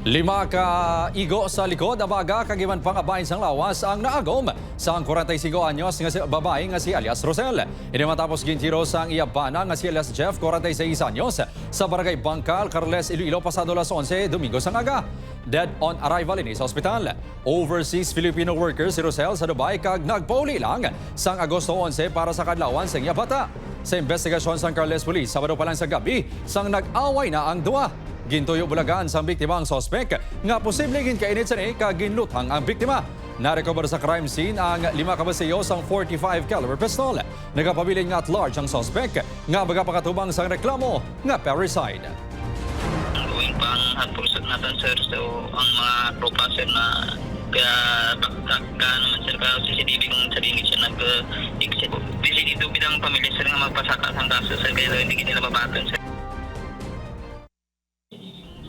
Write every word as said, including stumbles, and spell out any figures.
Lima ka igo sa likod, abaga, kag iban pang bahin sang lawas ang naagom sang kwarenta y singko anyos nga si, babayi nga si alias Rosel. Ini matapos gintiro sang iya bana nga si alias Jeff, kwarenta y seis anyos, sa Barangay Bangkal, Carles, Iloilo, pasado alas onse Domingo sang aga. Dead on arrival ini sa ospital. Overseas Filipino worker si Rosel sa Dubai kag nagpauli lang sang Agosto onse para sa kaadlawan sang iya bata. Sa investigasyon sang Carles Police, Sabado pa lang sa gabi sang nag-away na ang duha. Gintuyo bulagan sang biktima ang suspek nga posible ginkainit sini kag ginluthang ang biktima. Narecover sa crime scene ang lima ka basiyo sang forty-five caliber pistol. Nagapabilin nga at large ang suspek nga magapakatubang sang reklamo nga parricide. Ongoing pa ang hot pursuit naton, sir. So, ang mga tropa, sir, na kaya bakit ka naman, sir, ka C C T V kung sa limit siya nag-exit. Decidido bidang pamilya, sir, nga magpasaka sang kaso, sir, kaya hindi nila mabaton, sir.